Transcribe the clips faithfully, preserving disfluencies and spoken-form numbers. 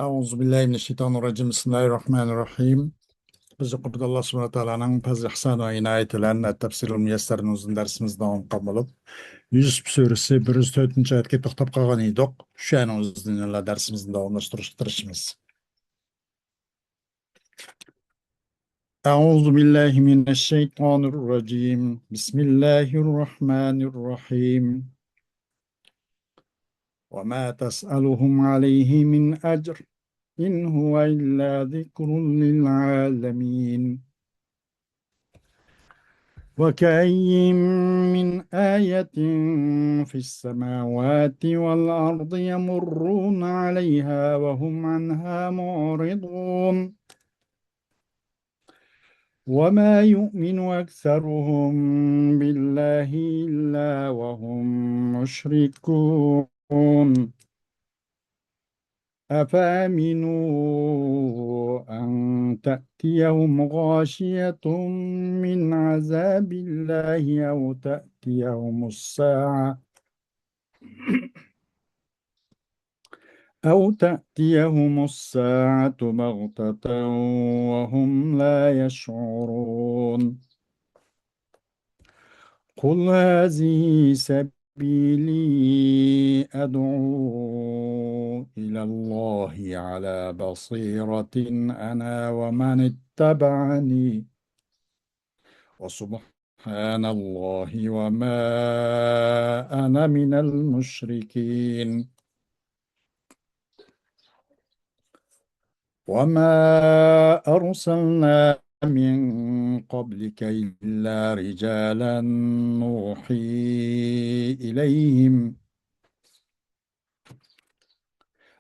أعوذ بالله من الشيطان الرجيم. بسم الله الرحمن الرحيم. بىز يۇقىرىدا ئاللا سۇبھانەھۇ ۋە تائالانىڭ پەزلى ئىھسان ۋە ئىنايىتى بىلەن ئەت-تەفسىرۇل مۇيەسسەرنىڭ ئۇزۇن دەرسىمىزنى داۋام قىلغان بولۇپ، يۈسۈپ سۈرىسى بىر يۈز تۆتىنچى ئايەتكە توختاپ قالغان ئىدۇق. شۇ ئايەتنىڭ ئۆزىدىن يەنە دەرسىمىزنى داۋاملاشتۇرۇشقا تىرىشىمىز. أعوذ بالله من الشيطان الرجيم. بسم الله الرحمن الرحيم. وما تسألهم عليه من أجر إن هو إلا ذكر للعالمين. وكأين من آية في السماوات والأرض يمرون عليها وهم عنها معرضون. وما يؤمن أكثرهم بالله إلا وهم مشركون. أفأمنوا أن تأتيهم غاشية من عذاب الله أو تأتيهم الساعة أو تأتيهم الساعة بغتة وهم لا يشعرون. قل هذه سبيلي أدعو إلى الله على بصيرة أنا ومن اتبعني وسبحان سبحان الله وما أنا من المشركين. وما أرسلنا من قبلك إلا رجالا نوحي إليهم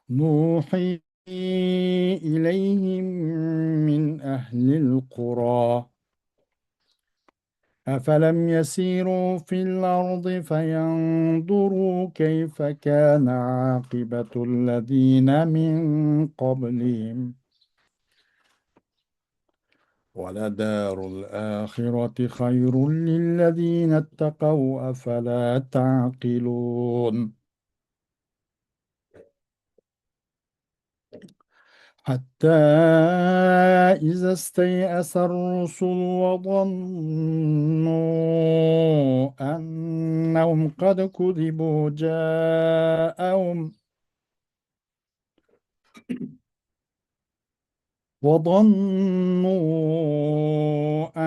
نوحي إليهم من أهل القرى أفلم يسيروا في الأرض فينظروا كيف كان عاقبة الذين من قبلهم ولدار الآخرة خير للذين اتقوا أفلا تعقلون. حتى إذا استيأس الرسل وظنوا أنهم قد كذبوا جاءهم وظنوا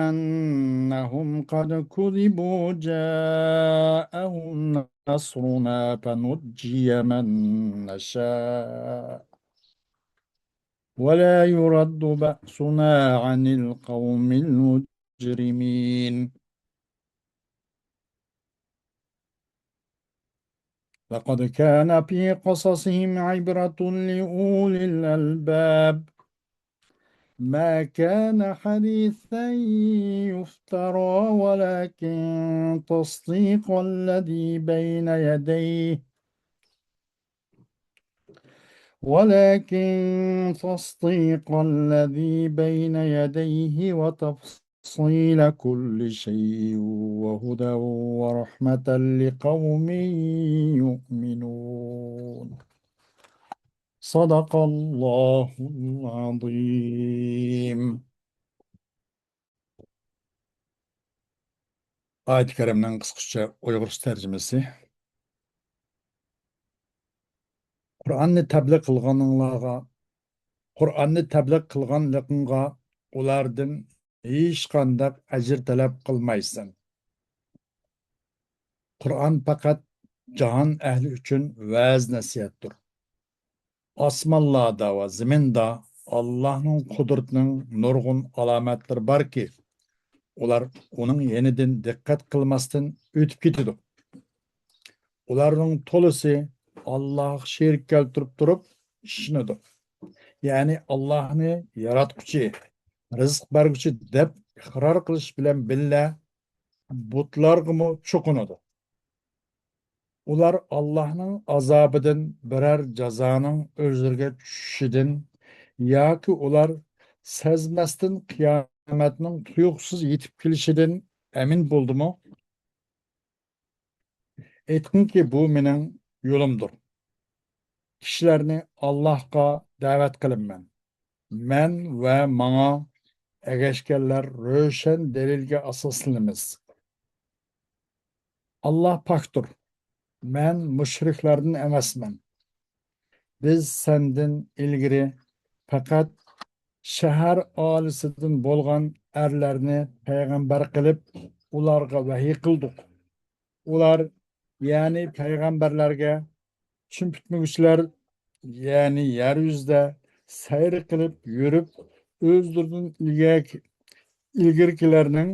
أنهم قد كذبوا جاءهم نصرنا فنجي من نشاء ولا يرد بأسنا عن القوم المجرمين. لقد كان في قصصهم عبرة لأولي الألباب. ما كان حديثا يفترى ولكن تصديق الذي بين يديه ولكن تصديق الذي بين يديه وتفصيل كل شيء وهدى ورحمة لقوم يؤمنون. صدق الله العظيم. ئايەت كەرىمنىڭ قىسقىچە ئۇيغۇرچە تەرجىمىسى. قۇرئاننى تەبلىغ قىلغانلىقىڭلارغا، قۇرئاننى تەبلىغ قىلغانلىقىڭغا ئۇلاردىن ھېچقانداق ئەجىر تەلەپ قىلمايسەن. قۇرئان پەقەت جاھان ئەھلى ئۈچۈن ۋەز-نەسىھەتتۇر. ئاسمانلاردا ۋە زېمىندا ئاللاھنىڭ قۇدرىتىنىڭ نۇرغۇن ئالامەتلىرى باركى، ئۇلار ئۇنىڭ يېنىدىن دىققەت قىلماستىن ئۆتۈپ كېتىدۇ. ئۇلارنىڭ تولىسى ئاللاھقا شېرىك كەلتۈرۈپ تۇرۇپ ئىشىنىدۇ. يەنى ئاللاھنى ياراتقۇچى، رىزىق بەرگۈچى دەپ ئىقرار قىلىش بىلەن بىللە، بۇتلارغىمۇ چوقۇنىدۇ. ئۇلار ئاللاھنىڭ ئازابىدىن، بىرەر جازانىڭ ئۆزلىرىگە چۈشۈشىدىن ياكى ئۇلار سەزمەستىن قىيامەتنىڭ تۇيۇقسىز يېتىپ كېلىشىدىن ئەمىن بولدىمۇ؟ ئېيتقىنكى، بۇ مېنىڭ يولۇمدۇر. كىشىلەرنى ئاللاھقا دەۋەت قىلىمەن. مەن ۋە ماڭا ئەگەشكەنلەر روشەن دەلىلگە ئاساسلىنىمىز. ئاللاھ پاكتۇر. مەن مۇشرىكلاردىن ئەمەسمەن. بىز سەندىن ئىلگىرى پەقەت شەھەر ئاھالىسىدىن بولغان ئەرلەرنى پەيغەمبەر قىلىپ، ئۇلارغا ۋەھىي قىلدۇق. ئۇلار، يەنى پەيغەمبەرلەرگە چۈشۈم پۈتمىگۈچىلەر، يەنى يەر يۈزىدە سەير قىلىپ يۈرۈپ، ئۆزلىرىدىن ئىلگەك-، ئىلگىرىكىلەرنىڭ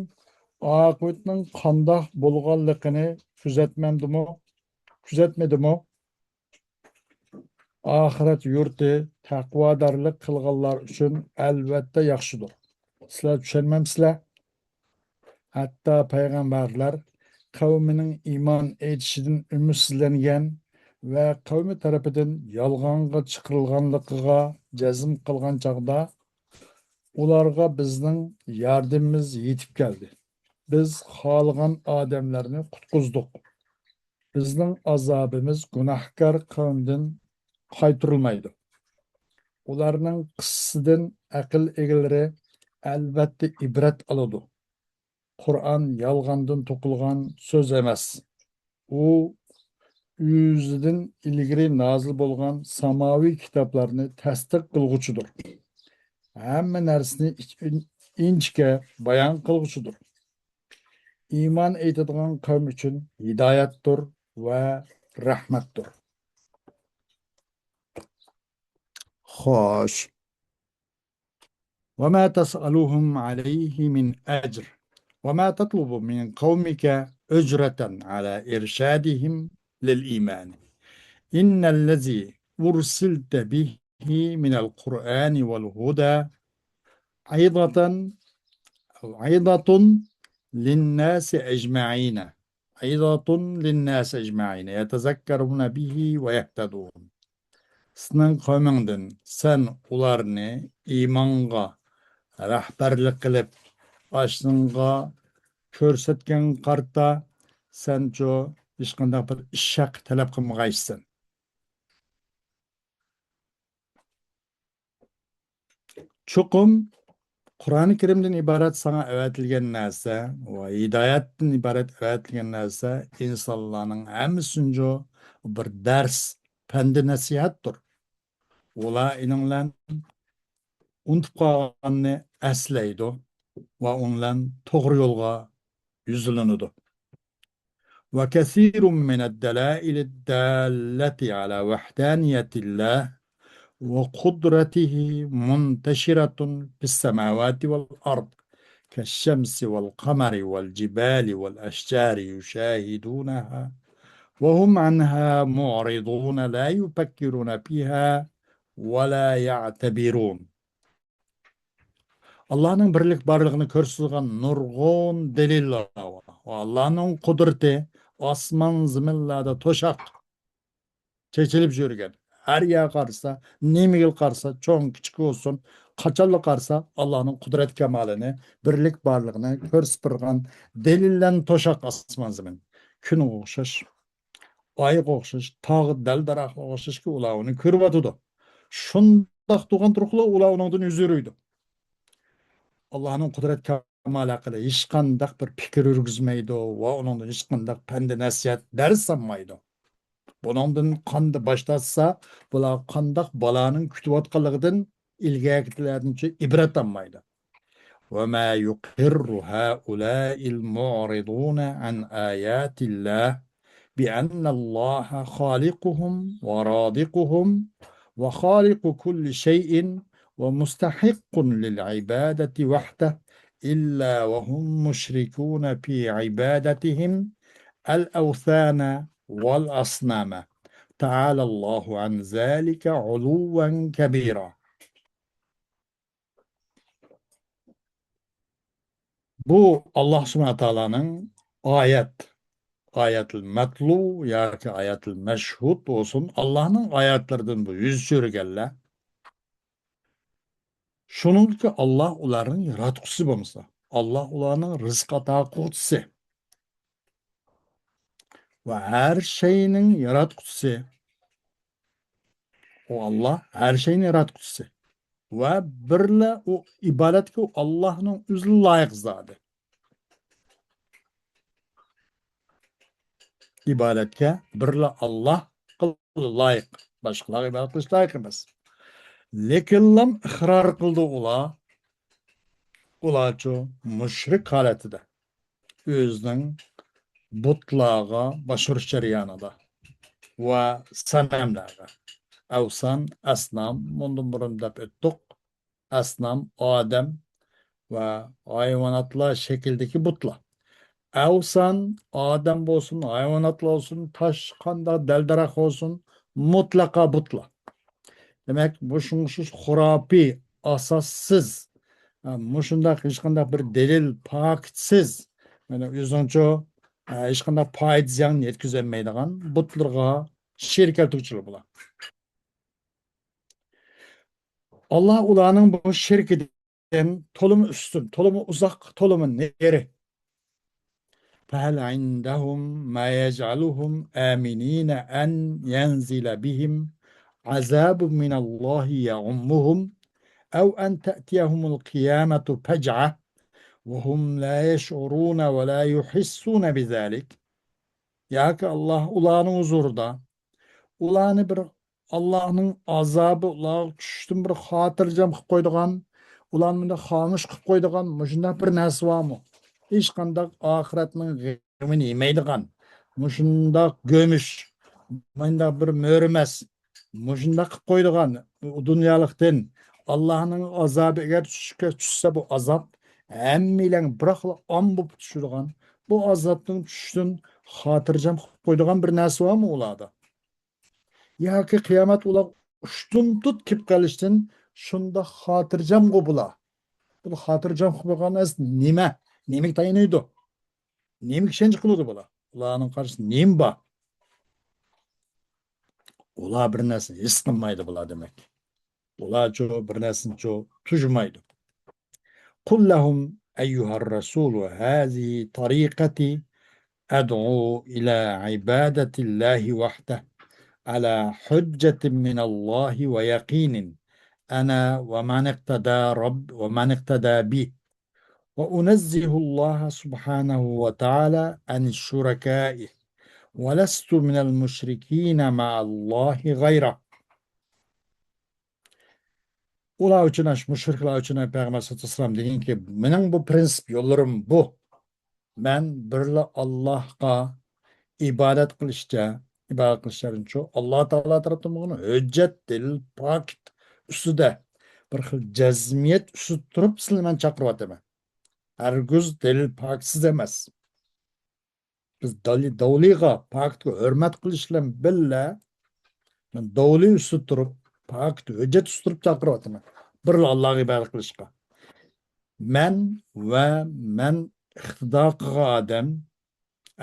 ئاقىۋىتىنىڭ قانداق بولغانلىقىنى كۆزەتمەمدىمۇ؟ كۆزەتمىدىمۇ؟ ئاخىرەت يۇرتى تەقۋادارلىق قىلغانلار ئۈچۈن ئەلۋەتتە ياخشىدۇر. سىلەر چۈشەنمەمسىلەر؟ ھەتتا پەيغەمبەرلەر قەۋمىنىڭ ئىمان ئېيتىشىدىن ئۈمىدسىزلەنگەن ۋە قەۋمى تەرىپىدىن يالغانغا چىقىرىلغانلىقىغا جەزم قىلغان چاغدا، ئۇلارغا بىزنىڭ ياردىمىمىز يېتىپ كەلدى. بىز خالىغان ئادەملەرنى قۇتقۇزدۇق. بىزنىڭ ئازابىمىز گۇناھكار قەۋمدىن قايتۇرۇلمايدۇ. ئۇلارنىڭ قىسسىسىدىن ئەقىل ئىگىلىرى ئەلۋەتتە ئىبرەت ئالىدۇ. قۇرئان يالغاندىن توقۇلغان سۆز ئەمەس. ئۇ ئۆزىدىن ئىلگىرى نازىل بولغان ساماۋىي كىتابلارنى تەستىق قىلغۇچىدۇر. ھەممە نەرسىنى ئىچ-، ئىنچىكە بايان قىلغۇچىدۇر. ئىمان ئېيتىدىغان قەۋم ئۈچۈن ھىدايەتتۇر ۋە رەھمەتتۇر. خوش. وما تسألهم عليه من أجر وما تطلب من قومك أجرة على إرشادهم للإيمان إن الذي أرسلت به من القرآن والهدى عظة، عظة للناس أجمعين، عظة للناس أجمعين يتذكرون به ويهتدون. سېنىڭ قەۋمىڭدىن سەن ئۇلارنى ئىمانغا رەھبەرلىك قىلىپ، ئاشۇنىڭغا كۆرسەتكەنگە قارىتا، سەنچۇ ھېچقانداق بىر ئىش ھەققى تەلەپ قىلمىغايسەن. چوقۇم قۇرئانى كەرىمدىن ئىبارەت ساڭا ئەۋەتىلگەن نەرسە ۋە ھىدايەتتىن ئىبارەت ئەۋەتىلگەن نەرسە ئىنسانلارنىڭ ھەممىسىنىڭ بىر دەرس، پەندى نەسىھەتتۇر. ئۇلار ئېنىڭ بىلەن ئۇنتۇپ قالغاننى ئەسلەيدۇ ۋە ئۇنىڭ بىلەن توغرا يولغا يۈزلىنىدۇ. وكثير من الدلائل الدالة على وحدانية الله وقدرته منتشرة في السماوات والأرض كالشمس والقمر والجبال والأشجار يشاهدونها وهم عنها معرضون لا يفكرون فيها ولا يعتبرون. ئاللاھنىڭ بىرلىك بارلىقىنى كۆرسىتىدىغان نۇرغۇن دەلىللەر بار. ئاللاھنىڭ قۇدرىتى ئاسمان زېمىنلاردا توشاق چېچىلىپ يۈرگەن. ھەر يەرگە قارىسا، نېمىگە قارىسا، چوڭ كىچىك بولسۇن، قاچانلا قارىسا، ئاللاھنىڭ قۇدرەت كامالىنى، بىرلىك بارلىقىنى كۆرسىتىپ تۇرغان دەلىللەرنى توشاق ئاسمان زېمىن. كۈنگە ئوخشاش، ئايغا ئوخشاش، تاغ دەل-دەرەخلەرگە ئوخشاشكى، ئۇلار ئۇنى كۆرۈۋاتىدۇ. شۇنداق تۇرغان تۇرۇقلا ئۇلار ئۇنىڭدىن يۈز ئۆرۈيدۇ. ئاللاھنىڭ قۇدرەت كامالى ھەققىدە ھېچقانداق بىر پىكىر يۈرگۈزمەيدۇ ۋە ئۇنىڭدىن ھېچقانداق پەندى نەسىھەت، دەرس ئالمايدۇ. بۇنىڭدىن قانداق باش تارتسا، بۇلار قانداق بالانىڭ كۈتۈۋاتقانلىقىدىن ئىلگەرىكىلەردىنچە ئىبرەت ئالمايدۇ. وما يقر هؤلاء المعرضون عن آيات الله بأن الله خالقهم ورازقهم وخالق كل شيء ومستحق للعبادة وحده إلا وهم مشركون في عبادتهم الأوثان والأصنام. تعالى الله عن ذلك علوا كبيرا. بۇ ئاللاھ سۇبھانەھۇ ۋە تائالانىڭ ئايەت، ئايەتىل مەتلۇ ياكى ئايەتىل مەشھۇد بولسۇن، ئاللاھنىڭ ئايەتلىرىدىن بۇ يۈز چۆرۈگەنلەر. شۇنىڭدىكى ئاللاھ ئۇلارنىڭ ياراتقۇچىسى بولمىسا، ئاللاھ ئۇلارنىڭ رىزىق ئاتا قىلغۇچىسى ۋە ھەر شەينىڭ ياراتقۇچىسى. ئۇ ئاللا ھەر شەينىڭ ياراتقۇچىسى. ۋە بىرلا ئۇ ئىبادەتكە ئۇ ئاللانىڭ ئۆزى لايىق زادى. ئىبادەتكە بىرلا ئاللاغا لايىق، باشقىلارغا ئىبادەت قىلىش لايىق ئەمەس. لېكىنلام ئىقرار قىلدى ئۇلار، ئۇلارچۇ مۇشرىك ھالەتتە ئۆزىنىڭ بۇتلارغا باش ئۇرۇش جەريانىدا ۋە سەنەملەرگە، ئەۋسان، ئەسنام، مۇندىن بۇرۇن دەپ ئۆتتۇق. ئەسنام، ئادەم ۋە ھايۋاناتلار شەكلىدىكى بۇتلار. ئەۋسان، ئادەم بولسۇن، ھايۋاناتلار بولسۇن، تاش، قانداق دەل-دەرەخ بولسۇن، مۇتلەقا بۇتلار. دېمەك، مۇشۇ، مۇشۇ خۇراپىي، ئاساسسىز، ئە، مۇشۇنداق ھېچقانداق بىر دەلىل، پاكىتسىز، يەنى ئۆزىنىڭچۇ، ئە، ھېچقانداق پايدا زىيان يەتكۈزەلمەيدىغان بۇتلىرىغا شېرىك كەلتۈرگۈچىلەر بۇلار. ئاللا ئۇلارنىڭ بۇ شىركىدىن تولىمۇ ئۈستۈن، تولىمۇ ئۇزاق، تولىمۇ نېرى. فهل عندهم ما يجعلهم آمنين أن ينزل بهم عذاب من الله يعمهم أو أن تأتيهم القيامة فجعة وهم لا يشعرون ولا يحسون بذلك. ياكى ئاللا ئۇلارنىڭ ھۇزۇرىدا ئۇلارنى بىر ئاللانىڭ ئازابى ئۇلارغا چۈشۈشتىن بىر خاتىرجەم قىلىپ قويىدىغان، ئۇلارنى مۇنداق خامۇش قىلىپ قويىدىغان مۇشۇنداق بىر نەرسە بارمۇ؟ ھېچقانداق ئاخىرەتنىڭ غېمىنى يېمەيدىغان، مۇشۇنداق گۆمۈش، مۇنداق بىر مۆرىمەس، مۇشۇنداق قىلىپ قويىدىغان دۇنيالىقتىن ئاللانىڭ ئازابى ئەگەر چۈشۈشكە چۈشسە، بۇ ئازاب ھەممىيلەن بىراقلا ئام بولۇپ چۈشىدىغان، بۇ ئازابنىڭ چۈشۈشىدىن خاتىرجەم قىلىپ قويىدىغان بىر نەرسە بارمۇ ئۇلاردا؟ ياكى قىيامەت ئۇلار ئۇشتۇمتۇت كېلىپ قېلىشتىن شۇنداق خاتىرجەمغۇ بۇلار؟ بۇ خاتىرجەم قىلىدىغان نەرسە نېمە؟ نېمىگە تايىنىدۇ؟ نېمىگە ئىشەنچ قىلىدۇ بۇلار؟ ئۇلارنىڭ قارىشىدا نېمە بار؟ ئۇلار بىر نەرسىنى ھېس قىلمايدۇ بۇلار دېمەك. ئۇلارچۇ بىر نەرسىنىچۇ تۇيمايدۇ. قل لهم أيها الرسول هذه طريقتي أدعو إلى عبادة الله وحده على حجة من الله ويقين أنا ومن اقتدى رب ومن اقتدى بي وأنزه الله سبحانه وتعالى عن الشركاء ولست من المشركين مع الله غيره. ئۇلار ئۈچۈن، ئاشۇ مۇشرىكلار ئۈچۈن پەيغەمبەر سەللەللاھۇ ئەلەيھى ۋەسەللەم دېگەنكى، مېنىڭ بۇ پرىنسىپ يوللىرىم بۇ. مەن بىرلا ئاللاھقا ئىبادەت قىلىشچە، ئىبادەت قىلىشچە ئاللا تائالا تەرەپتىن بولغان ھۆججەت، دەلىل، پاكىت ئۈستىدە، بىر خىل جەزمىيەت ئۈستىدە تۇرۇپ سىلەرنى مەن چاقىرىۋاتىمەن. ھەرگىز دەلىل پاكىتسىز ئەمەس. بىز دالىل، دەلىلغا، پاكىتقا ھۆرمەت قىلىش بىلەن بىللە، مەن دەلىل ئۈستىدە تۇرۇپ، پاكىت، ھۆججەت ئۈستىدە تۇرۇپ چاقىرىۋاتىمەن. بىرلا ئاللاغا ئىبادەت قىلىشقا. مەن ۋە مەن ئىقتىدا قىلغان ئادەم،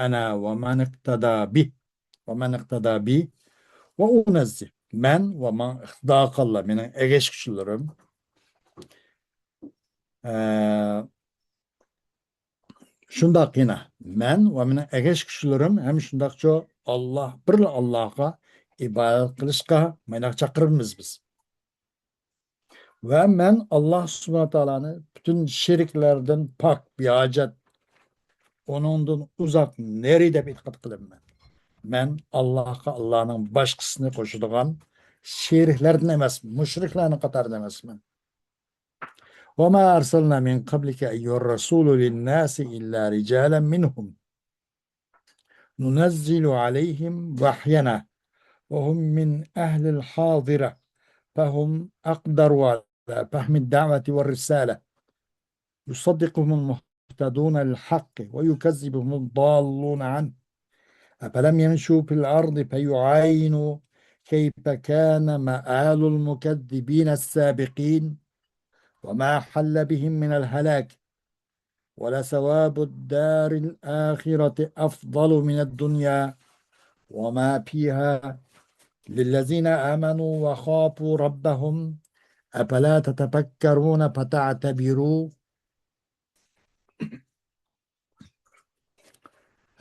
أنا ومن اقتدى بي، ومن اقتدى بي، وأنزه. مەن ۋە ماڭا ئىقتىدا قىلغانلار، مېنىڭ ئەگەشكۈچىلىرىم. ئە، شۇنداق يەنە مەن ۋە مېنىڭ ئەگەشكۈچىلىرىم ھەم شۇنداقچۇ ئاللا، بىرلا ئاللاغا ئىبادەت قىلىشقا مانداق چاقىرىمىز بىز. ۋە مەن ئاللا سۇبھانەھۇ ۋە تائالانى پۈتۈن شېرىكلەردىن پاك، بىھاجەت، ئۇنىڭدىن ئۇزاق، نېرى دەپ ئېتىقاد قىلىمەن. مەن ئاللاغا ئاللانىڭ باشقىسىنى قوشىدىغان، شېرىكلەردىن ئەمەس، مۇشرىكلارنىڭ قاتارىدا ئەمەسمەن. وما أرسلنا من قبلك أيها الرسول للناس إلا رجالا منهم ننزل عليهم وحينا وهم من أهل الحاضرة فهم أقدر على فهم الدعوة والرسالة يصدقهم المهتدون للحق ويكذبهم الضالون عنه أفلم يمشوا في الأرض فيعاينوا كيف كان مآل المكذبين السابقين وما حل بهم من الهلاك ولثواب الدار الآخرة أفضل من الدنيا وما فيها للذين آمنوا وخافوا ربهم أفلا تتفكرون فتعتبروا.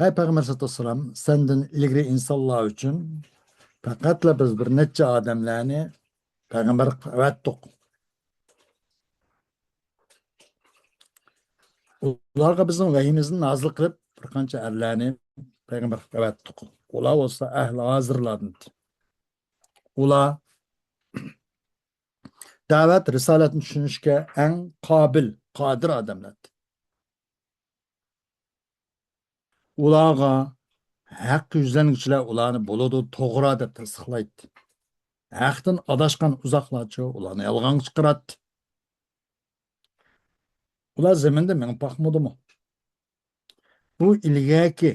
ھەي پەيغەمبەر سەللەللاھۇ ئەلەيھى ۋەسەللەم، سەندىن ئىلگىرى ئىنسانلار ئۈچۈن پەقەتلا بىز بىر نەچچە ئادەملەرنى پەيغەمبەر قىلىپ ئەۋەتتۇق. ئۇلارغا بىزنىڭ ۋەھىيىمىزنى نازىل قىلىپ، بىر قانچە ئەرلەرنى پەيغەمبەر قىلىپ ئەۋەتتۇق. ئۇلار بولسا ئەھلى ھازىرلاردىن. ئۇلار دەۋەت، رىسالەتنى چۈشىنىشكە ئەڭ قابىل، قادىر ئادەملەر. ئۇلارغا ھەق يۈزلەنگۈچىلەر ئۇلارنى بولىدۇ، توغرا دەپ تەستىقلايتتى. ھەقتىن ئاداشقان ئۇزاقلارچۇ ئۇلارنى يالغانغا چىقىراتتى. ئۇلار زېمىندا مېڭىپ باقمىدىمۇ؟ بۇ ئىلگەركى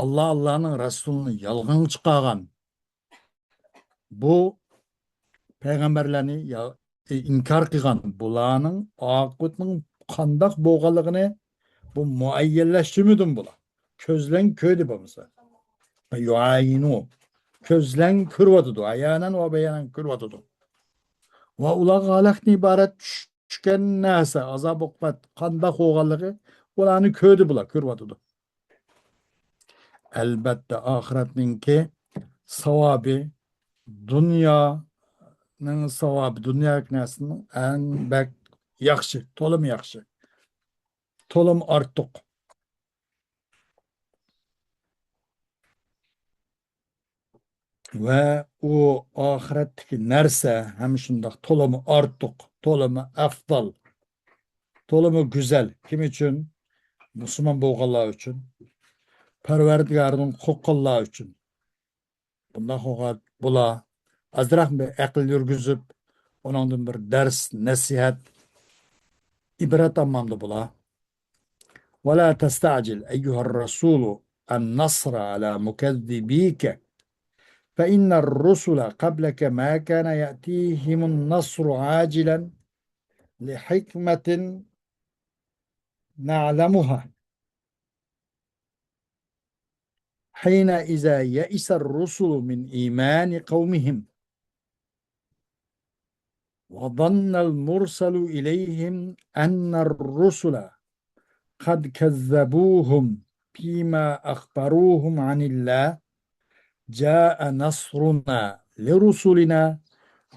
ئاللا، ئاللانىڭ رەسۇلىنى يالغانغا چىقارغان، بۇ پەيغەمبەرلەرنى يا-، ئىنكار قىلغان بۇلارنىڭ ئاقىۋىتىنىڭ قانداق بولغانلىقىنى بۇ مۇئەييەنلەشتۈرمىدىمۇ بۇلار؟ كۆزلەڭ كۆردى بولمىسا. يۇئەييىنۇ. كۆزلەڭ كۆرۈۋاتىدۇ. ئەيانەن ۋە بەيانەن كۆرۈۋاتىدۇ. ۋە ئۇلارغا ھالاكتىن ئىبارەت چۈش-، چۈشكەن نەرسە، ئازاب ئوقۇبەت قانداق بولغانلىقى ئۇلارنى كۆردى بۇلار، كۆرۈۋاتىدۇ. ئەلبەتتە، ئاخىرەتنىڭكى ساۋابى، دۇنيانىڭ ساۋابى، دۇنيا نەرسىنىڭ ئەڭ بەك ياخشى، تولىمۇ ياخشى، تولىمۇ ئارتۇق. ۋە ئۇ ئاخىرەتتىكى نەرسە ھەم شۇنداق تولىمۇ ئارتۇق، تولىمۇ ئەفزال، تولىمۇ گۈزەل. كىم ئۈچۈن؟ مۇسۇلمان بولغانلار ئۈچۈن، پەرۋەردىگارىدىن قورققانلار ئۈچۈن. بۇنداق بولغان بۇلار ئازراق بىر ئەقىل يۈرگۈزۈپ، ئۇنىڭدىن بىر دەرس، نەسىھەت، ئىبرەت ئالمامدۇ بۇلار؟ ولا تستعجل أيها الرسول النصر على مكذبيك، فإن الرسل قبلك ما كان يأتيهم النصر عاجلا لحكمة نعلمها، حين إذا يئس الرسل من إيمان قومهم، وظن المرسل إليهم أن الرسل قد كذبوهم فيما أخبروهم عن الله، جاء نصرنا لرسلنا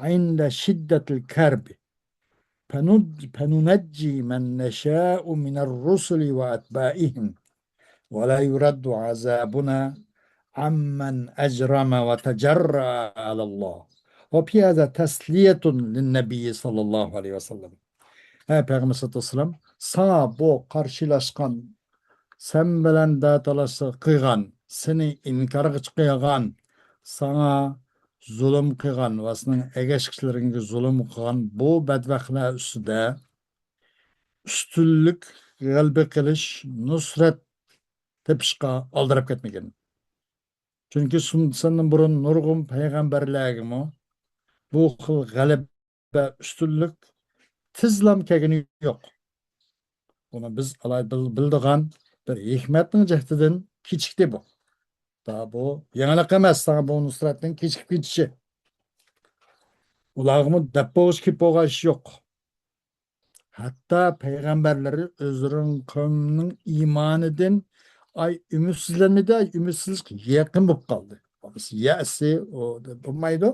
عند شدة الكرب، فنج-، فننجي من نشاء من الرسل وأتباعهم، ولا يرد عذابنا عمن أجرم وتجرأ على الله. وفي هذا تسلية للنبي صلى الله عليه وسلم. ھەي پەيغەمبەر سەللەللاھۇ ئەلەيھى ۋەسەللەم، ساڭا بۇ قارشىلاشقان، سەن بىلەن دەتالاشلىق قىلغان، سېنى ئىنكارغا چىقارغان، ساڭا زۇلۇم قىلغان ۋە سېنىڭ ئەگەشكۈچىلىرىڭگە زۇلۇم قىلغان بۇ بەتبەختلەر ئۈستىدە ئۈستۈنلۈك، غەلىبە قىلىش، نۇسرەت تېپىشقا ئالدىراپ كەتمىگىن. چۈنكى سۇن-، سەندىن بۇرۇن نۇرغۇن پەيغەمبەرلەرگىمۇ بۇ خىل غەلىبە، ئۈستۈنلۈك تېزلام كەلگىنى يوق. بۇنى بىز ئالاي بىل-، بىلىدىغان بىر ھېكمەتنىڭ جەھىتىدىن كېچىكتى بۇ. دا بۇ يېڭىلىق ئەمەس، ساڭا بۇ نۇسرەتنىڭ كېچىكىپ كېتىشى. ئۇلارغىمۇ دەپ بولغۇچ كېلىپ بولغان ئىش يوق. ھەتتا پەيغەمبەرلىرى ئۆزلىرىنىڭ قەۋمىنىڭ ئىمانىدىن، ئاي، ئۈمىدسىزلەنمىدى، ئاي، ئۈمىدسىزلىك يېقىن بولۇپ قالدى. يەسى، ئۇ، بولمايدۇ.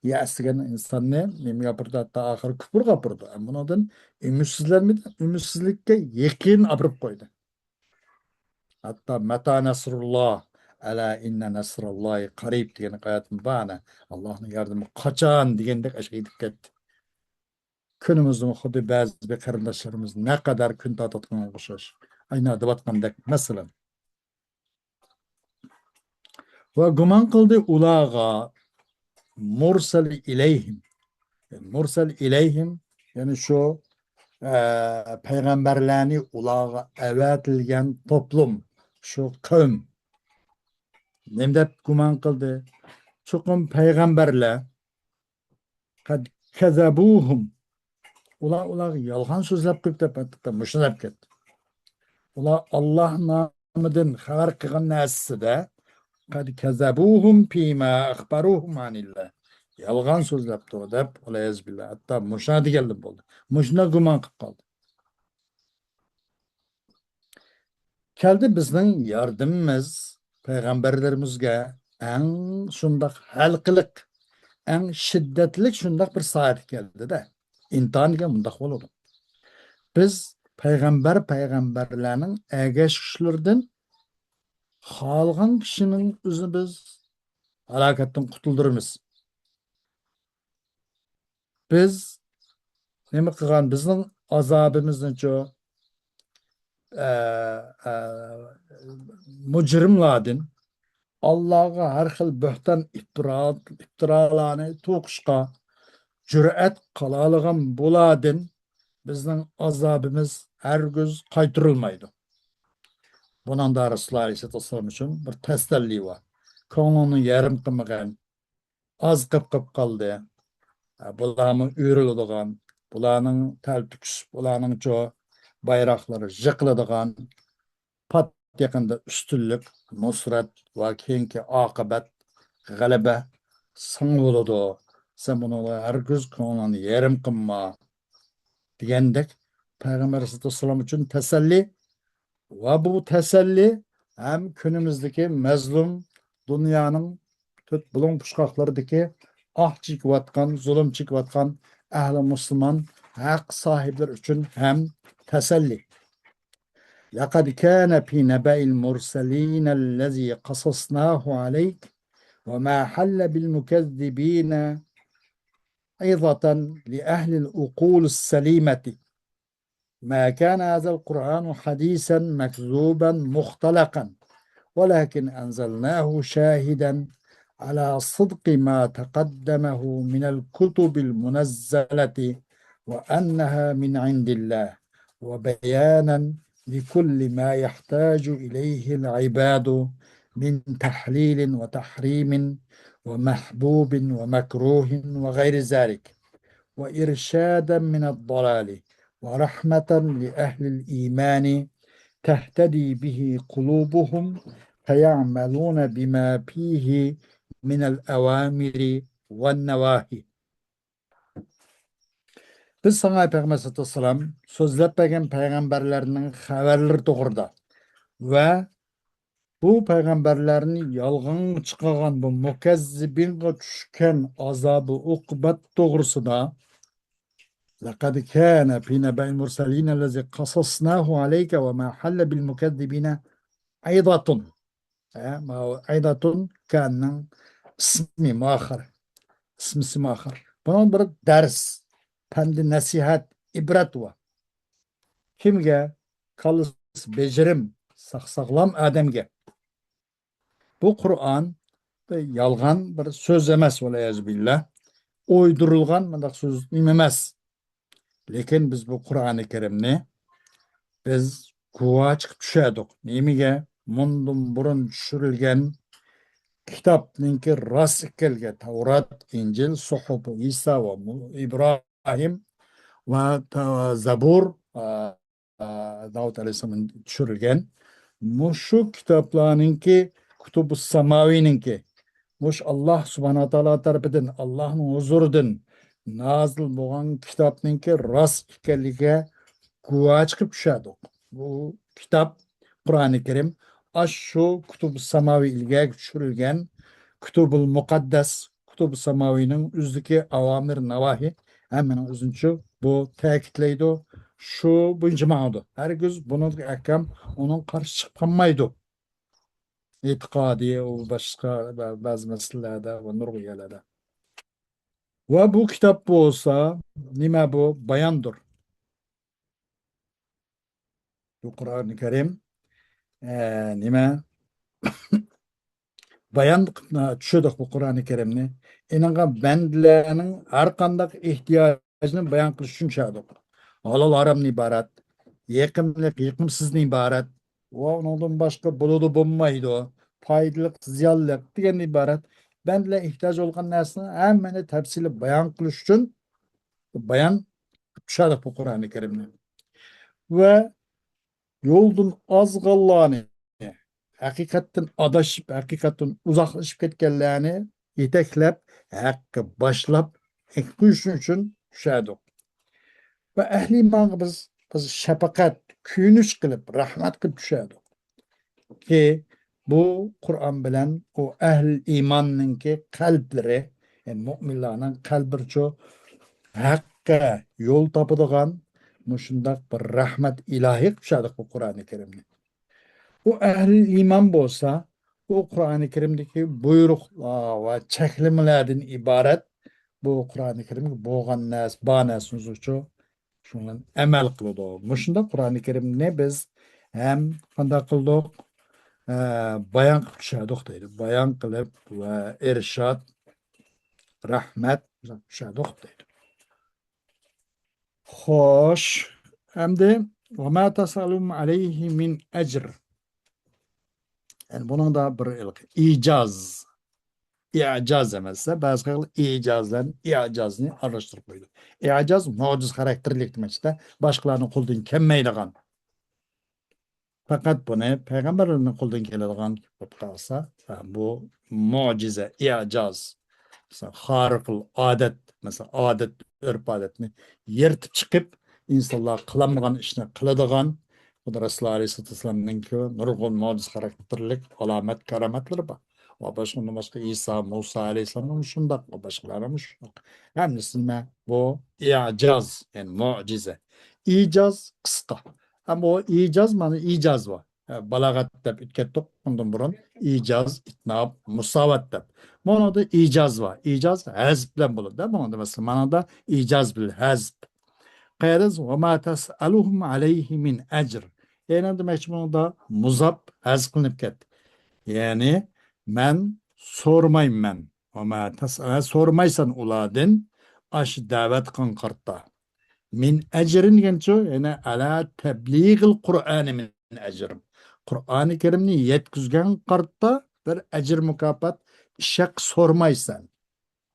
يەس دېگەن ئىنساننى نېمىگە ئاپىرىدۇ؟ ھەتتا ئاخىرى كۇپۇرغا ئاپىرىدۇ. ئەمما بۇنىڭدىن ئۈمىدسىزلەنمىدى، ئۈمىدسىزلىككە يېقىن ئاپىرىپ قويدى. ھەتتا مەتا نەسرۇللا، ئەلا ئىننە نەسراللاھى قەرىب دېگەن ئايەتمۇ بار. ئەنە، ئاللاھنىڭ ياردىمى قاچان دېگەندەك ئاشۇ يېتىپ كەتتى. كۈنىمىزدىمۇ خۇددى بەزى بىر قېرىنداشلىرىمىز نەقەدەر كۈن تارتىۋاتقانغا ئوخشاش، ئاينا دەۋاتقاندەك، مەسىلەن. ۋە گۇمان قىلدى ئۇلارغا، مۇرسەل ئىلەيھىم. مۇرسەل ئىلەيھىم، يەنى شۇ، ئە، پەيغەمبەرلەرنى ئۇلارغا ئەۋەتىلگەن توپلۇم، شۇ قەۋم. نېمە دەپ گۇمان قىلدى؟ چوقۇم پەيغەمبەرلەر قەد كەزەبۇھۇم. ئۇلار، ئۇلارغا يالغان سۆزلەپ قويۇپ دەپ، ھەتتا مۇشۇ دەپ كەتتى. ئۇلار ئاللاھ نامىدىن خەۋەر قىلغان نەرسىسىدە قەد كەزەبۇھۇم فىما ئەخبەرۇھۇم ئەنىللاھ. يالغان سۆزلەپتۇ دەپ، ۋەلئىيازۇ بىللاھ. ھەتتا مۇشۇ دېگەنلىرى بولدى. مۇشۇنداق گۇمان قىلىپ قالدى. كەلدى بىزنىڭ ياردىمىمىز پەيغەمبەرلىرىمىزگە، ئەڭ شۇنداق ھەلقىلىق، ئەڭ شىددەتلىك شۇنداق بىر سائەتكە كەلدى-دە. ئىمتىھان دېگەن مۇنداق بولىدۇ. بىز پەيغەمبەر، پەيغەمبەرلەرنىڭ ئەگەشكۈچلىرىدىن خالىغان كىشىنىڭ ئۆزىنى بىز ھالاكەتتىن قۇتۇلدۇرىمىز. بىز نېمە قىلغان؟ بىزنىڭ ئازابىمىزنىچۇ، ئە، ئە، مۇجرىملاردىن، ئاللاغا ھەر خىل بۆھتان، ئىپتىرا، ئىپتىرالارنى توقۇشقا جۈرئەت قىلالىغان بۇلاردىن بىزنىڭ ئازابىمىز ھەرگىز قايتۇرۇلمايدۇ. بۇنىڭدا رەسۇلۇللاھ ئەلەيھىسسالاتۇ ۋەسسالام ئۈچۈن بىر تەسەللى بار. كۆڭلۈڭنى يېرىم قىلمىغىن. ئاز قېلىپ قېلىپ قالدى. بۇلارمۇ ئۆرۈلىدىغان، بۇلارنىڭ تەلتۆكۈس، بۇلارنىڭچۇ بايراقلىرى يىقىلىدىغان، پات يېقىندا ئۈستۈنلۈك، نۇسرەت ۋە كېيىنكى ئاقىۋەت، غەلىبە ساڭا بولىدۇ. سەن بۇنىڭغا ھەرگىز كۆڭلۈڭنى يېرىم قىلما، دېگەندەك پەيغەمبەر ئەلەيھىسسالام ئۈچۈن تەسەللى ۋە بۇ تەسەللى ھەم كۈنىمىزدىكى مەزلۇم دۇنيانىڭ تۆت بۇلۇڭ پۇچقاقلىرىدىكى ئاھ چېكىۋاتقان، زۇلۇم چېكىۋاتقان ئەھلى مۇسۇلمان ھەق ساھىبلىرى ئۈچۈن ھەم تەسەللى. لقد كان في نبأ المرسلين الذي قصصناه عليك وما حل بالمكذبين عظة لأهل العقول السليمة. ما كان هذا القرآن حديثا مكذوبا مختلقا، ولكن أنزلناه شاهدا على صدق ما تقدمه من الكتب المنزلة وأنها من عند الله، وبيانا لكل ما يحتاج إليه العباد من تحليل وتحريم ومحبوب ومكروه وغير ذلك، وإرشادا من الضلال، ورحمة لأهل الإيمان تهتدي به قلوبهم فيعملون بما فيه من الأوامر والنواهي. بىز ساڭا، پەيغەمبەر ئەلەيھىسسالام، سۆزلەپ بەرگەن پەيغەمبەرلەرنىڭ خەۋەرلىرى توغرىدا ۋە بۇ پەيغەمبەرلەرنى يالغانغا چىقارغان بۇ مۇكەززىبىنغا چۈشكەن ئازابى ئوقۇبەت توغرىسىدا، لقد كان في نبأ المرسلين الذي قصصناه عليك وما حل بالمكذبين عظة. ھە، ماۋۇ عظة كاننىڭ ئىسمى مۇئەخخەر. ئىسمىسى مۇئەخخەر. بۇنىڭ بىر دەرس، پەند نەسىھەت، ئىبرەت بار. كىمگە؟ كاللىسى بېجىرىم، ساق-ساغلام ئادەمگە. بۇ قۇرئان بىر يالغان بىر سۆز ئەمەس، ۋەلئىيازۇ بىللا. ئويدۇرۇلغان مۇنداق سۆز ئەمەس. لېكىن بىز بۇ قۇرئانى كەرىمنى بىز گۇۋاچ قىلىپ چۈشەردۇق. نېمىگە؟ مۇندىن بۇرۇن چۈشۈرۈلگەن كىتابنىڭكى راست ئىكەنلىكى، تەۋرات، ئىنجىل، سۇھۇپى ئىسا ۋە مۇ-، ئىبراھىم ۋە تا-، زەبۇر، ئا، ئا، داۋۇت ئەلەيھىسسالام چۈشۈرۈلگەن مۇشۇ كىتابلارنىڭكى، كۇتۇبۇس ساماۋىنىڭكى، مۇشۇ ئاللا سۇبھانەھۇ ۋە تائالا تەرىپىدىن، ئاللانىڭ ھۇزۇرىدىن نازىل بولغان كىتابنىڭكى راست ئىكەنلىكىگە گۇۋاھ چىقىپ چۈشەردۇق. بۇ كىتاب، قۇرئانى كەرىم، ئاشۇ كۇتۇبۇس ساماۋى، ئىلگەرگى چۈشۈرۈلگەن كۇتۇبۇل مۇقەددەس، كۇتۇبۇس ساماۋىنىڭ ئۆزىدىكى ئاۋامىر، ناۋاھى ھەممىنىڭ ئۆزىنىچۇ بۇ تەكىتلەيدۇ. شۇ بويىچە ماڭىدۇ. ھەرگىز بۇنىڭ ئەھكام ئۇنىڭ قارشى چىقىپ قالمايدۇ. ئېتىقادى، ئۇ باشقا بە-، بەزى مەسىلىلەردە ۋە نۇرغۇن يەرلەردە. ۋە بۇ كىتاب بولسا نېمە بۇ؟ باياندۇر. بۇ قۇرئانى كەرىم، ئە، نېمە؟ بايان قىلىپ چۈشۈردۇق بۇ قۇرئانى كەرىمنى. ئېنىڭغا بەندىلەرنىڭ ھەر قانداق ئېھتىياجىنى بايان قىلىش ئۈچۈن چۈشەردۇق. ھالال ھارامدىن ئىبارەت، يېقىملىق، يېقىمسىزدىن ئىبارەت، ۋە ئۇنىڭدىن باشقا بولىدۇ، بولمايدۇ، پايدىلىق، زىيانلىق دېگەندىن ئىبارەت. بەندىلەر ئېھتىياج بولغان نەرسىنى ھەممىنى تەپسىلىي بايان قىلىش ئۈچۈن بايان چۈشەردۇق بۇ قۇرئانى كەرىمنى. ۋە يولدىن ئازغانلارنى، ھەقىقەتتىن ئاداشىپ، ھەقىقەتتىن ئۇزاقلىشىپ كەتكەنلەرنى يېتەكلەپ، ھەققە باشلاپ، ھەققە قويۇش ئۈچۈن چۈشەردۇق. ۋە ئەھلى ئىمانغا بىز، بىز شەپەقەت، كۆيۈنۈش قىلىپ، رەھمەت قىلىپ چۈشەردۇق. كى، بۇ قۇرئان بىلەن ئۇ ئەھلى ئىماننىڭكى قەلبلىرى، يەنى مۆمىنلەرنىڭ قەلبلىرىچۇ ھەققە يول تاپىدىغان مۇشۇنداق بىر رەھمەت ئىلاھىي قىلىپ چۈشەردۇق بۇ قۇرئانى كەرىمنى. ئۇ ئەھلى ئىمان بولسا، ئۇ قۇرئانى كەرىمدىكى بۇيرۇقلار ۋە چەكلىمىلەردىن ئىبارەت بۇ قۇرئانى كەرىمگە بولغان نەرسە، بار نەرسىمىزچۇ شۇنىڭ بىلەن ئەمەل قىلىدۇ. مۇشۇنداق قۇرئانى كەرىمنى بىز ھەم قانداق قىلدۇق؟ ئە، بايان قىلىپ چۈشەردۇق دەيدۇ. بايان قىلىپ ۋە ئىرشاد، رەھمەت چۈشەردۇق دەيدۇ. خوش، ئەمدى «وما تسألهم عليه من أجر». يەنى بۇنىڭدا بىر ئىلق ئىجاز، ئىجاز ئەمەس، بەزى خىل ئىجاز بىلەن ئىجازنى ئارىلاشتۇرۇپ قويىدۇ. ئىجاز مۆجىزە خاراكتېرلىك دېمەكچىدە، باشقىلارنىڭ قولىدىن كەلمەيدىغان. پەقەت بۇنى پەيغەمبەرلەرنىڭ قولىدىن كېلىدىغان بولۇپ قالسا، بۇ مۆجىزە، ئىجاز. مەسىلەن، خارىقۇل ئادەت، مەسىلەن، ئادەت، ئۆرپ-ئادەتنى يىرتىپ چىقىپ، ئىنسانلار قىلالمىغان ئىشنى قىلىدىغان، خۇدا رەسۇلى ئەلەيھىسسالاتۇ ۋەسسالامنىڭكى نۇرغۇن مۆجىزە خاراكتېرلىك ئالامەت، كارامەتلىرى بار. ۋە باشقا، ئۇندىن باشقا ئىسا، مۇسا ئەلەيھىسسالاممۇ شۇنداق، ۋە باشقىلارمۇ شۇنداق. ھەممىسى نېمە؟ بۇ ئىجاز، يەنى مۆجىزە. ئىجاز قىسقا. ئەمما ئۇ ئىجاز، مانا ئىجاز بار. ھە، بالاغەت دەپ ئۆتكەتتۇق ئۇندىن بۇرۇن. ئىجاز، ئىتناب، مۇساۋات دەپ. مۇنىڭدا ئىجاز بار. ئىجاز ھەزپ بىلەن بولىدۇ. مۇنىڭدا مەسىلەن، مانا ئىجاز بىل ھەزپ. قەيەردە «وما تسألهم عليه من أجر». يەنى دېمەكچى، بۇنىڭدا مۇزاپ ھەزپ قىلىنىپ كەتتى. يەنى مەن سورىمايمەن. «وما تسأل»، سورىمايسەن ئۇلاردىن ئاشۇ دەۋەت قىلغان قارتا. «من أجر» دېگەنچۇ، يەنى «على تبليغ القرآن من أجر». قۇرئانى كەرىمنى يەتكۈزگەن قارتا بىر ئەجىر مۇكاپات، ئىش ھەققى سورىمايسەن.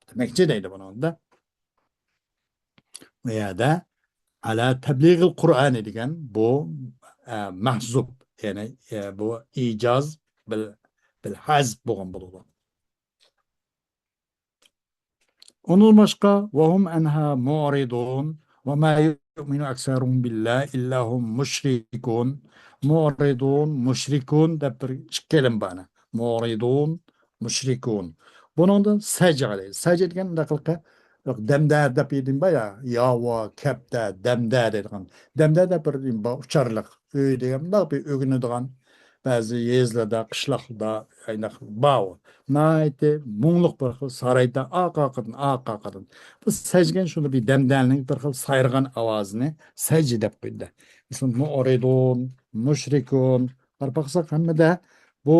دېمەكچى دەيدۇ بۇنىڭدا. بۇ يەردە «على تبليغ القرآن» دېگەن بۇ، ئە، مەھزۇپ، يەنى، ئە، بۇ ئىجاز بىل، بىل ھەزپ بولغان بولىدۇ. ئۇنىڭ باشقا «وهم عنها معرضون وما يؤمن أكثرهم بالله إلا وهم مشركون». «معرضون، مشركون» دەپ بىر ئىككى كەلىمە بار. «معرضون، مشركون». بۇنىڭدا «سەجع» دەيدۇ. «سەجع» دېگەن مۇنداق قىلىپ، دەمدە دەپ يېدىم بايا، ياۋا، كەپتە، دەمدە دەيدىغان. دەمدە دەپ بىر نېمە بار، ئۇچارلىق. ئۆي دېگەن مۇنداق بىر ئۆگىنىدىغان، بەزى يېزىلاردا، قىشلاقلاردا ئاينداق بار ئۇ. ناھايىتى مۇڭلۇق بىر خىل سارايدا ئارقا ئارقىدىن، ئارقا ئارقىدىن. بۇ سەجگەن شۇنى بىر دەمدەنىڭ بىر خىل سايرىغان ئاۋازىنى سەج دەپ قويدى. مەسىلەن، مۇئرىدۇن، مۇشرىكۇن. قاراپ باقساق ھەممىدە بۇ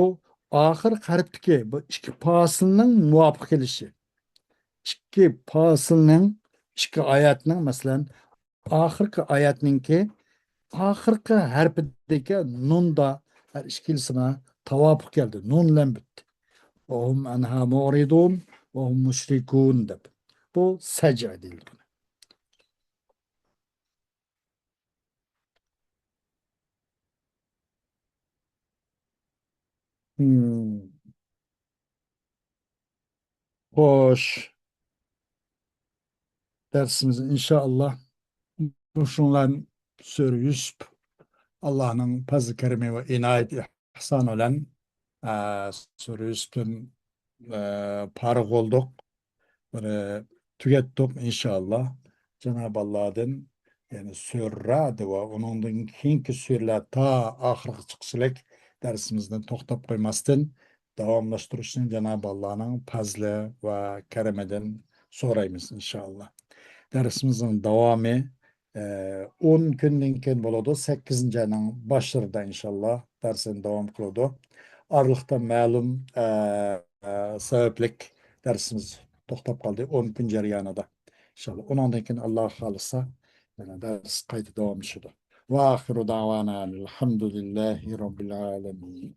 ئاخىرقى ھەرپتىكى بۇ ئىككى پاسىلنىڭ مۇۋاپىق كېلىشى. ئىككى پاسىلنىڭ، ئىككى ئايەتنىڭ، مەسىلەن، ئاخىرقى ئايەتنىڭكى ئاخىرقى ھەرپىدىكى نۇندا ھەر ئىككىلىسىمۇ تاۋاپۇق كەلدى. نۇن بىلەن پۈتتى. «وهم عنها معرضون وهم مشركون» دەپ. بۇ سەجع دېيىلىدۇ. Hmm. خوش. دەرسىمىز ئىنشائاللا مۇشۇنىڭ بىلەن سۈرە يۈسۈپ، ئاللانىڭ پەزلى كەرىمى ۋە ئىنايەت ئېھسانى بىلەن، ئە، سۈرە يۈسۈپتىن، ئە، پارىغ بولدۇق. بۇنى تۈگەتتۇق ئىنشائاللا. جانابى ئاللادىن، يەنى سۈرە رەئد ۋە ئۇنىڭدىن كېيىنكى سۈرىلەر تا ئاخىرغا چىققۇچىلىك دەرسىمىزنى توختاپ قويماستىن، داۋاملاشتۇرۇشنى جانابى ئاللانىڭ پەزلى ۋە كەرىمىدىن سورايمىز، ئىنشائاللا. دەرسىمىزنىڭ داۋامى، ئە، ئون كۈندىن كېيىن بولىدۇ. سەككىزىنچى ئاينىڭ باشلىرىدا، ئىنشائاللا، دەرسنى داۋام قىلىدۇ. ئارىلىقتا مەلۇم، ئە، ئە، سەۋەبلىك دەرسىمىز توختاپ قالدى. ئون كۈن جەريانىدا. ئىنشائاللا، ئۇنىڭدىن كېيىن، ئاللا خالىسا، يەنە دەرس قايتا داۋاملىشىدۇ. وآخر دعوانا الحمد لله رب العالمين.